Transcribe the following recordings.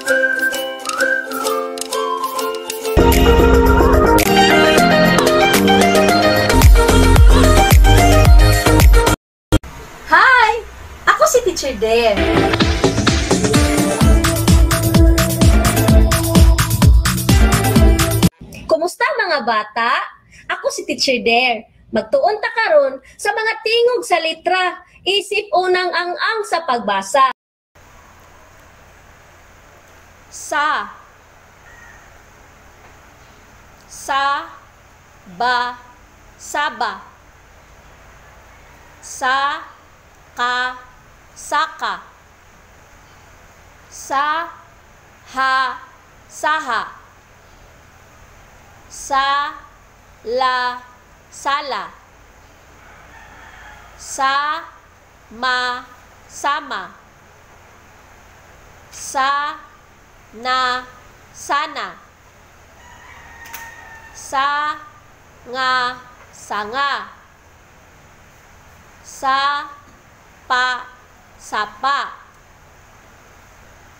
Hi! Ako si Teacher Dare. Kumusta, mga bata? Ako si Teacher Dare. Magtuon ta karon sa mga tingog sa litra. Isip unang ang-ang sa pagbasa. Sa, sa, ba, saba. Sa, ka, saka. Sa, ha, saha. Sa, la, sala. Sa, ma, sama. Sa, na, sana. Sa, nga, sanga. Sa, pa, sapa.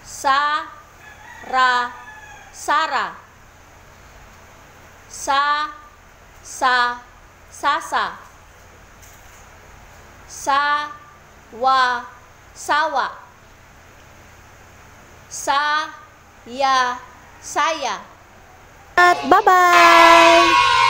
Sa, ra, sara. Sa, sa, sasa. Sa, wa, sawa. Sa, ya, saya. At bye-bye!